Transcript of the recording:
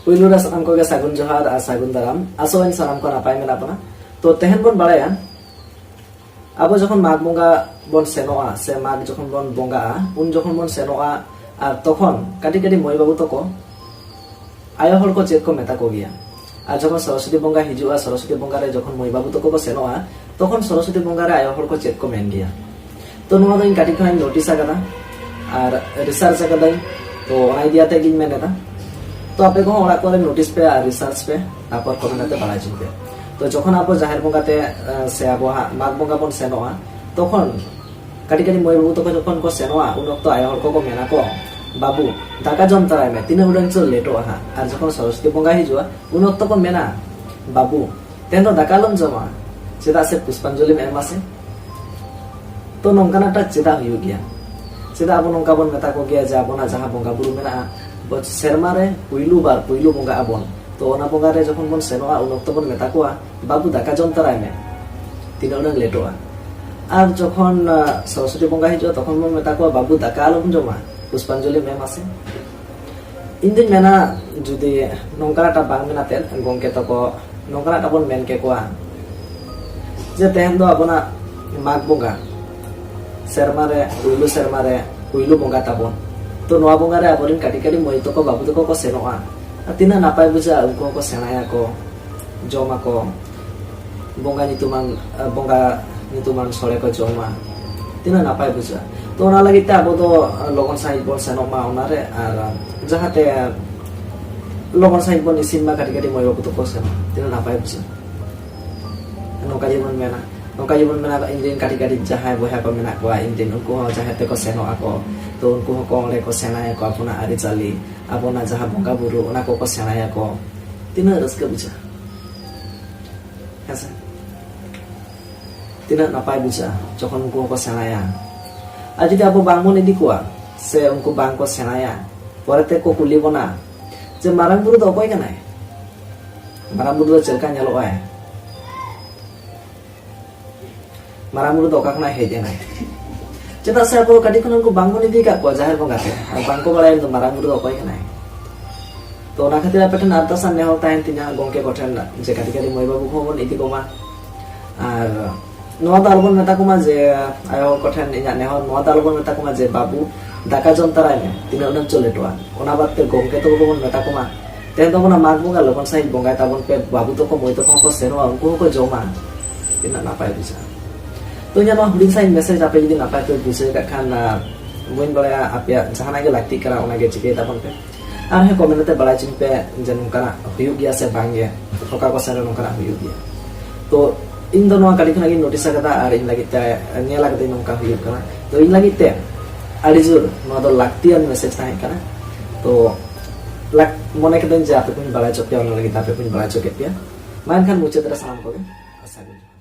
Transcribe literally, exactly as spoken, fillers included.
ᱯᱩᱭᱞᱩ ᱨᱮ ᱥᱟᱱᱟᱢ ᱠᱚᱜᱮ ᱥᱟᱹᱜᱩᱱ ᱡᱚᱦᱟᱨ ᱟᱨ ᱥᱟᱹᱜᱩᱱ ᱫᱟᱨᱟᱢ᱾ ᱟᱥᱚᱜ ᱟᱹᱧ ᱥᱟᱱᱟᱢ ᱠᱚ ᱱᱟᱯᱟᱭ ᱢᱮᱱᱟᱜ ᱵᱚᱱᱟ᱾ ᱛᱚ ᱛᱮᱦᱮᱧ ᱵᱚᱱ ᱵᱟᱲᱟᱭᱟ, ᱟᱵᱚ ᱡᱚᱠᱷᱚᱱ ᱢᱟᱜᱽ ᱵᱚᱸᱜᱟ ᱵᱚᱱ ᱥᱮᱱᱚᱜᱼᱟ ᱥᱮ ᱢᱟᱜᱽ ᱡᱚᱠᱷᱚᱱ ᱵᱚᱱ ᱵᱚᱸᱜᱟᱜᱼᱟ, ᱩᱱ ᱡᱚᱠᱷᱚᱱ ᱵᱚᱱ ᱥᱮᱱᱚᱜᱼᱟ, ᱟᱨ ᱛᱚᱠᱷᱚᱱ ᱠᱟᱹᱴᱤᱡ ᱠᱟᱹᱴᱤᱡ ᱢᱟᱹᱭ ᱵᱟᱹᱵᱩ ᱛᱟᱠᱚ ᱟᱭᱳ ᱦᱚᱲ ᱠᱚ ᱪᱮᱫ ᱠᱚ ᱢᱮᱛᱟ ᱠᱚ ᱜᱮᱭᱟ? ᱟᱨ ᱡᱚᱠᱷᱚᱱ ᱥᱚᱨᱚᱥᱚᱛᱤ ᱵᱚᱸᱜᱟ ᱦᱤᱡᱩᱜᱼᱟ, ᱥᱚᱨᱚᱥᱚᱛᱤ ᱵᱚᱸᱜᱟ ᱨᱮ ᱡᱚᱠᱷᱚᱱ ᱢᱟᱹᱭ ᱵᱟᱹᱵᱩ ᱛᱟᱠᱚ ᱠᱚ ᱥᱮᱱᱚᱜᱼᱟ, ᱛᱚᱠᱷᱚᱱ ᱥᱚᱨᱚᱥᱚᱛᱤ ᱵᱚᱸᱜᱟ ᱨᱮ ᱟᱭᱳ ᱦᱚᱲ ᱠᱚ ᱪᱮᱫ ᱠᱚ ᱢᱮᱱ ᱜᱮᱭᱟ? ᱛᱚ ᱱᱚᱣᱟ ᱫᱚ ᱤᱧ ᱠᱟᱹᱴᱤᱡ ᱠᱷᱚᱱᱟᱜ ᱤᱧ ᱱᱳᱴᱤᱥ ᱟᱠᱟᱫᱟ ᱟᱨ ᱨᱤᱥᱟᱨᱪ ᱟᱠᱟᱫᱟᱹᱧ᱾ ᱛᱚ ᱚᱱᱟ ᱤᱫᱤ ᱠᱟᱛᱮ ᱜᱤᱧ ᱢᱮᱱ ᱮᱫᱟ᱾ ᱛᱚ ᱟᱯᱮ ᱠᱚᱦᱚᱸ ᱚᱲᱟᱜ ᱠᱚᱨᱮ ᱱᱳᱴᱤᱥ ᱯᱮ ᱟᱨ ᱨᱤᱥᱟᱨᱪ ᱯᱮ, ᱛᱟᱨᱯᱚᱨ ᱠᱚᱢᱮᱱᱴ ᱠᱟᱛᱮ ᱵᱟᱲᱟᱭ ᱦᱚᱪᱚᱧ ᱯᱮ᱾ ᱛᱚ ᱡᱚᱠᱷᱚᱱ ᱟᱵᱚ ᱡᱟᱦᱮᱨ ᱵᱚᱸᱜᱟ ᱛᱮ, ᱮ, ᱥᱮ ᱟᱵᱚᱣᱟᱜ ᱢᱟᱜᱽ ᱵᱚᱸᱜᱟ ᱵᱚᱱ ᱥᱮᱱᱚᱜᱼᱟ, ᱛᱚᱠᱷᱚᱱ ᱠᱟᱹᱴᱤᱡ ᱠᱟᱹᱴᱤᱡ ᱢᱟᱹᱭ ᱵᱟᱹᱵᱩ ᱛᱟᱠᱚ ᱡᱚᱠᱷᱚᱱ ᱠᱚ ᱥᱮᱱᱚᱜᱼᱟ, ᱩᱱ ᱚᱠᱛᱚ ᱟᱭᱳ ᱦᱚᱲ ᱠᱚᱠᱚ ᱢᱮᱱᱟ ᱠᱚ, "ᱵᱟᱹᱵᱩ, ᱫᱟᱠᱟ ᱡᱚᱢ ᱛᱟᱨᱟᱭ ᱢᱮ, ᱛᱤᱱᱟᱹᱜ ᱩᱰᱟᱹᱝ ᱪᱚ ᱞᱮᱴᱚᱜᱼᱟ ᱦᱟᱸᱜ᱾" ᱟᱨ ᱡᱚᱠᱷᱚᱱ ᱥᱚᱨᱚᱥᱚᱛᱤ ᱵᱚᱸᱜᱟ ᱦᱤᱡᱩᱜᱼᱟ, ᱩᱱ ᱚᱠᱛᱚ ᱠᱚ ᱢᱮᱱᱟ, "ᱵᱟᱹᱵᱩ, ᱛᱮᱦᱮᱧ ᱫᱚ ᱫᱟᱠᱟ ᱟᱞᱚᱢ ᱡᱚᱢᱟ, ᱪᱮᱫᱟᱜ ᱥᱮ ᱯᱩᱥᱯᱟᱧᱡᱚᱞᱤᱢ ᱮᱢᱟ ᱥᱮ?" ᱛᱚ ᱱᱚᱝᱠᱟᱱᱟᱜ ᱴᱟᱜ ᱪᱮᱫᱟᱜ ᱦᱩᱭᱩᱜ ᱜᱮᱭᱟ? ᱪᱮᱫᱟᱜ ᱟᱵᱚ ᱱᱚᱝᱠᱟ ᱵᱚᱱ ᱢᱮᱛᱟ ᱠᱚ ᱜᱮᱭᱟ ᱡᱮ ᱟᱵᱚᱱᱟᱜ ᱡᱟᱦᱟᱸ ᱵᱚᱸᱜᱟ ᱵᱩᱨᱩ ᱢᱮᱱᱟᱜᱼᱟ, ᱵᱚᱪ-, ᱥᱮᱨᱢᱟ ᱨᱮ ᱯᱩᱭᱞᱩ ᱵᱟᱨ, ᱯᱩᱭᱞᱩ ᱵᱚᱸᱜᱟ ᱟᱵᱚᱱ, ᱛᱚ ᱚᱱᱟ ᱵᱚᱸᱜᱟ ᱨᱮ ᱡᱚᱠᱷᱚᱱ ᱵᱚᱱ ᱥᱮᱱᱚᱜᱼᱟ, ᱩᱱ ᱚᱠᱛᱚ ᱵᱚᱱ ᱢᱮᱛᱟ ᱠᱚᱣᱟ, "ᱵᱟᱹᱵᱩ, ᱫᱟᱠᱟ ᱡᱚᱢ ᱛᱟᱨᱟᱭ ᱢᱮ, ᱛᱤᱱᱟᱹᱜ ᱩᱰᱟᱹᱝ ᱞᱮᱴᱚᱜᱼᱟ?" ᱟᱨ ᱡᱚᱠᱷᱚᱱ, ᱟ, ᱥᱚᱨᱚᱥᱚᱛᱤ ᱵᱚᱸᱜᱟ ᱦᱤᱡᱩᱜᱼᱟ, ᱛᱚᱠᱷᱚᱱ ᱵᱚᱱ ᱢᱮᱛᱟ ᱠᱚᱣᱟ, "ᱵᱟᱹᱵᱩ, ᱫᱟᱠᱟ ᱟᱞᱚᱢ ᱡᱚᱢᱟ, ᱯᱩᱥᱯᱟᱧᱡᱚᱞᱤᱢ ᱮᱢᱟ ᱥᱮ?" ᱤᱧ ᱫᱩᱧ ᱢᱮᱱᱟ, ᱡᱩᱫᱤ ᱱᱚᱝᱠᱟᱱᱟᱜ ᱴᱟᱜ ᱵᱟᱝ ᱢᱮᱱᱟᱛᱮ ᱜᱚᱢᱠᱮ ᱛᱟᱠᱚ ᱱᱚᱝᱠᱟᱱᱟᱜ ᱴᱟᱜ ᱵᱚᱱ ᱢᱮᱱ ᱠᱮᱠᱚᱣᱟ ᱡᱮ ᱛᱮᱦᱮᱧ ᱫᱚ ᱟᱵᱚᱱᱟᱜ ᱢᱟᱜᱽ ᱵᱚᱸᱜᱟ, ᱥᱮᱨᱢᱟ ᱨᱮ ᱯᱩᱭᱞᱩ ᱥᱮᱨᱢᱟ ᱨᱮ ᱯᱩᱭᱞᱩ ᱵᱚᱸᱜᱟ ᱛᱟᱵᱚᱱ, ᱛᱚ ᱱᱚᱣᱟ ᱵᱚᱸᱜᱟ ᱨᱮ ᱟᱵᱚᱨᱮᱱ ᱠᱟᱹᱴᱤᱡ ᱠᱟᱹᱴᱤᱡ ᱢᱟᱹᱭ ᱛᱟᱠᱚ ᱵᱟᱹᱵᱩ ᱛᱟᱠᱚ ᱠᱚ ᱥᱮᱱᱚᱜᱼᱟ, ᱟᱨ ᱛᱤᱱᱟᱹᱜ ᱱᱟᱯᱟᱭ ᱵᱩᱡᱷᱟᱹᱜᱼᱟ, ᱩᱱᱠᱩ ᱦᱚᱸᱠᱚ ᱥᱮᱬᱟᱭᱟᱠᱚ, ᱡᱚᱢᱟᱠᱚ, ᱵᱚᱸᱜᱟ ᱧᱩᱛᱩᱢᱟᱱ, ᱵᱚᱸᱜᱟ ᱧᱩᱛᱩᱢᱟᱱ ᱥᱚᱲᱮ ᱠᱚ ᱡᱚᱢᱟ, ᱛᱤᱱᱟᱹᱜ ᱱᱟᱯᱟᱭ ᱵᱩᱡᱷᱟᱹᱜᱼᱟ᱾ ᱛᱚ ᱚᱱᱟ ᱞᱟᱹᱜᱤᱫ ᱛᱮ ᱟᱵᱚ ᱫᱚ ᱞᱚᱜᱚᱱ ᱥᱟᱺᱦᱤᱡ ᱵᱚᱱ ᱥᱮᱱᱚᱜ ᱢᱟ ᱚᱱᱟᱨᱮ, ᱟᱨ ᱡᱟᱦᱟᱸᱛᱮ ᱞᱚᱜᱚᱱ ᱥᱟᱺᱦᱤᱡ ᱵᱚᱱ ᱤᱥᱤᱱ ᱢᱟ, ᱠᱟᱹᱴᱤᱡ ᱠᱟᱹᱴᱤᱡ ᱢᱟᱹᱭ ᱵᱟᱹᱵᱩ ᱛᱟᱠᱚ ᱥᱮᱱᱚᱜ, ᱛᱤᱱᱟᱹᱜ ᱱᱟᱯᱟᱭ ᱵᱩᱡᱷᱟᱹᱜᱼᱟ᱾ ᱱᱚᱝᱠᱟ ᱡᱮᱢᱚᱱ ᱢᱮᱱᱟ, ᱱᱚᱝᱠᱟ ᱡᱮᱢᱚᱱ ᱢᱮᱱᱟ, ᱤᱧ ᱨᱮᱱ ᱠᱟᱹᱴᱤᱡ ᱠᱟᱹᱴᱤᱡ ᱡᱟᱦᱟᱸᱭ ᱵᱚᱭᱦᱟ ᱠᱚ ᱢᱮᱱᱟᱜ ᱠᱚᱣᱟ, ᱤᱧ ᱨᱮᱱ, ᱩᱱᱠᱩ ᱦᱚᱸ ᱡᱟᱦᱮᱨ ᱛᱮᱠᱚ ᱥᱮᱱᱚᱜ ᱟᱠᱚ, ᱛᱚ ᱩᱱᱠᱩ ᱦᱚᱸᱠᱚ ᱚᱸᱰᱮ ᱠᱚ ᱥᱮᱬᱟᱭᱟᱠᱚ ᱟᱵᱚᱱᱟᱜ ᱟᱹᱨᱤᱪᱟᱹᱞᱤ, ᱟᱵᱚᱱᱟᱜ ᱡᱟᱦᱟᱸ ᱵᱚᱸᱜᱟ ᱵᱩᱨᱩ, ᱚᱱᱟ ᱠᱚᱠᱚ ᱥᱮᱬᱟᱭᱟᱠᱚ᱾ ᱛᱤᱱᱟᱹᱜ ᱨᱟᱹᱥᱠᱟᱹ ᱵᱩᱡᱷᱟᱹᱜᱼᱟ, ᱦᱮᱸ ᱥᱮ? ᱛᱤᱱᱟᱹᱜ ᱱᱟᱯᱟᱭ ᱵᱩᱡᱷᱟᱹᱜᱼᱟ ᱡᱚᱠᱷᱚᱱ ᱩᱱᱠᱩ ᱦᱚᱸᱠᱚ ᱥᱮᱬᱟᱭᱟ᱾ ᱟᱨ ᱡᱩᱫᱤ ᱟᱵᱚ ᱵᱟᱝ ᱵᱚᱱ ᱤᱫᱤ ᱠᱚᱣᱟ ᱥᱮ ᱩᱱᱠᱩ ᱵᱟᱝ ᱠᱚ ᱥᱮᱬᱟᱭᱟ, ᱯᱚᱨᱮ ᱛᱮᱠᱚ ᱠᱩᱞᱤ ᱵᱚᱱᱟ ᱡᱮ, "ᱢᱟᱨᱟᱝ ᱵᱩᱨᱩ ᱫᱚ ᱚᱠᱚᱭ ᱠᱟᱱᱟᱭ? ᱢᱟᱨᱟᱝ ᱵᱩᱨᱩ ᱫᱚ ᱪᱮᱫ ᱞᱮᱠᱟ ᱧᱮᱞᱚᱜᱼᱟᱭ? ᱢᱟᱨᱟᱝ ᱵᱩᱨᱩ ᱫᱚ ᱚᱠᱟ ᱠᱷᱚᱱᱟᱜ ᱦᱮᱡ ᱮᱱᱟᱭ?" ᱪᱮᱫᱟᱜ ᱥᱮ ᱟᱵᱚ ᱠᱟᱹᱴᱤᱡ ᱠᱷᱚᱱ ᱩᱱᱠᱩ ᱵᱟᱝ ᱵᱚᱱ ᱤᱫᱤ ᱟᱠᱟᱫ ᱠᱚᱣᱟ ᱡᱟᱦᱮᱨ ᱵᱚᱸᱜᱟ ᱛᱮ, ᱟᱨ ᱵᱟᱝ ᱠᱚ ᱵᱟᱲᱟᱭᱟ ᱩᱱᱤ ᱫᱚ ᱢᱟᱨᱟᱝ ᱵᱩᱨᱩ ᱫᱚ ᱚᱠᱚᱭ ᱠᱟᱱᱟᱭ᱾ ᱛᱚ ᱚᱱᱟ ᱠᱷᱟᱹᱛᱤᱨ ᱟᱯᱮ ᱴᱷᱮᱱ ᱟᱨᱫᱟᱥ ᱟᱨ ᱱᱮᱦᱚᱨ ᱛᱟᱦᱮᱱ ᱛᱤᱧᱟ ᱜᱚᱢᱠᱮ ᱠᱚᱴᱷᱮᱱ, ᱡᱮ ᱠᱟᱹᱴᱤᱡ ᱠᱟᱹᱴᱤᱡ ᱢᱟᱹᱭ ᱵᱟᱹᱵᱩ ᱠᱚᱦᱚᱸ ᱵᱚᱱ ᱤᱫᱤ ᱠᱚᱢᱟ᱾ ᱟᱨ ᱱᱚᱣᱟ ᱫᱚ ᱟᱞᱚᱵᱚᱱ ᱢᱮᱛᱟ ᱠᱚᱢᱟ ᱡᱮ, ᱟᱭᱳ ᱦᱚᱲ ᱠᱚᱴᱷᱮᱱ ᱤᱧᱟᱹᱜ ᱱᱮᱦᱚᱨ, ᱱᱚᱣᱟ ᱫᱚ ᱟᱞᱚᱵᱚᱱ ᱢᱮᱛᱟ ᱠᱚᱢᱟ ᱡᱮ, "ᱵᱟᱹᱵᱩ, ᱫᱟᱠᱟ ᱡᱚᱢ ᱛᱟᱨᱟᱭ ᱢᱮ, ᱛᱤᱱᱟᱹᱜ ᱩᱱᱟᱹᱜ ᱪᱚ ᱞᱮᱴᱚᱜᱼᱟ᱾" ᱚᱱᱟ ᱵᱟᱫ ᱛᱮ ᱜᱚᱢᱠᱮ ᱛᱟᱠᱚ ᱵᱚᱱ ᱢᱮᱛᱟ ᱠᱚᱢᱟ, "ᱛᱮᱦᱮᱧ ᱛᱟᱵᱚᱱᱟ ᱢᱟᱜᱽ ᱵᱚᱸᱜᱟ, ᱞᱚᱜᱚᱱ ᱥᱟᱺᱦᱤᱡ ᱵᱚᱸᱜᱟᱭ ᱛᱟᱵᱚᱱ ᱯᱮ, ᱵᱟᱹᱵᱩ ᱛᱟᱠᱚ ᱢᱟᱹᱭ ᱛᱟᱠᱚ ᱦᱚᱸᱠᱚ ᱥᱮᱱᱚᱜᱼᱟ, ᱩᱱᱠᱩ ᱦᱚᱸᱠᱚ ᱡᱚᱢᱟ, ᱛᱤᱱᱟᱹᱜ ᱱᱟᱯᱟᱭ ᱵᱩᱡᱷᱟᱹᱜᱼᱟ᱾" ᱛᱚ ᱤᱧᱟᱹᱜ ᱱᱚᱣᱟ ᱦᱩᱰᱤᱧ ᱥᱟᱺᱦᱤᱡ ᱢᱮᱥᱮᱡᱽ ᱟᱯᱮ ᱡᱩᱫᱤ ᱱᱟᱯᱟᱭ ᱯᱮ ᱵᱩᱡᱷᱟᱹᱣ ᱠᱟᱜ ᱠᱷᱟᱱ, ᱟᱨ ᱵᱟᱹᱧ ᱵᱟᱲᱟᱭᱟ, ᱟᱯᱮᱭᱟᱜ ᱡᱟᱦᱟᱱᱟᱜ ᱜᱮ ᱞᱟᱹᱠᱛᱤᱜ ᱠᱟᱱᱟ ᱚᱱᱟᱜᱮ ᱪᱤᱠᱟᱹᱭ ᱛᱟᱵᱚᱱ ᱯᱮ᱾ ᱟᱨ ᱦᱮᱸ, ᱠᱚᱢᱮᱱᱴ ᱠᱟᱛᱮ ᱵᱟᱲᱟᱭ ᱦᱚᱪᱚᱧ ᱯᱮ ᱡᱮ ᱱᱚᱝᱠᱟᱱᱟᱜ ᱦᱩᱭᱩᱜ ᱜᱮᱭᱟ ᱥᱮ ᱵᱟᱝ ᱜᱮ, ᱚᱠᱟ ᱠᱚ ᱥᱮᱱ ᱨᱮ ᱱᱚᱝᱠᱟᱱᱟᱜ ᱦᱩᱭᱩᱜ ᱜᱮᱭᱟ᱾ ᱛᱚ ᱤᱧ ᱫᱚ ᱱᱚᱣᱟ ᱠᱟᱹᱴᱤᱡ ᱠᱷᱚᱱᱟᱜ ᱜᱤᱧ ᱱᱳᱴᱤᱥ ᱟᱠᱟᱫᱟ ᱟᱨ ᱤᱧ ᱞᱟᱹᱜᱤᱫ ᱛᱮ ᱧᱮᱞ ᱟᱠᱟᱫᱟᱹᱧ ᱱᱚᱝᱠᱟ ᱦᱩᱭᱩᱜ ᱠᱟᱱᱟ᱾ ᱛᱚ ᱤᱧ ᱞᱟᱹᱜᱤᱫ ᱛᱮ ᱟᱹᱰᱤ ᱡᱳᱨ ᱱᱚᱣᱟ ᱫᱚ ᱞᱟᱹᱠᱛᱤᱭᱟᱱ ᱢᱮᱥᱮᱡᱽ ᱛᱟᱦᱮᱸ ᱠᱟᱱᱟ᱾ ᱛᱚ ᱞᱟᱠ-, ᱢᱚᱱᱮ ᱠᱮᱫᱟᱹᱧ ᱡᱮ ᱟᱯᱮ ᱠᱚᱧ ᱵᱟᱲᱟᱭ ᱦᱚᱪᱚ ᱯᱮᱭᱟ, ᱚᱱᱟ ᱞᱟᱹᱜᱤᱫ ᱛᱮ ᱟᱯᱮ ᱠᱚᱧ ᱵᱟᱲᱟᱭ ᱦᱚᱪᱚ ᱠᱮᱫ ᱯᱮᱭᱟ᱾ ᱢᱟ ᱮᱱᱠᱷᱟᱱ ᱢᱩᱪᱟᱹᱫ ᱨᱮ ᱥᱟᱱᱟᱢ ᱠᱚᱜᱮ ᱥᱟᱹᱜᱩᱱ ᱡᱚᱦᱟᱨ᱾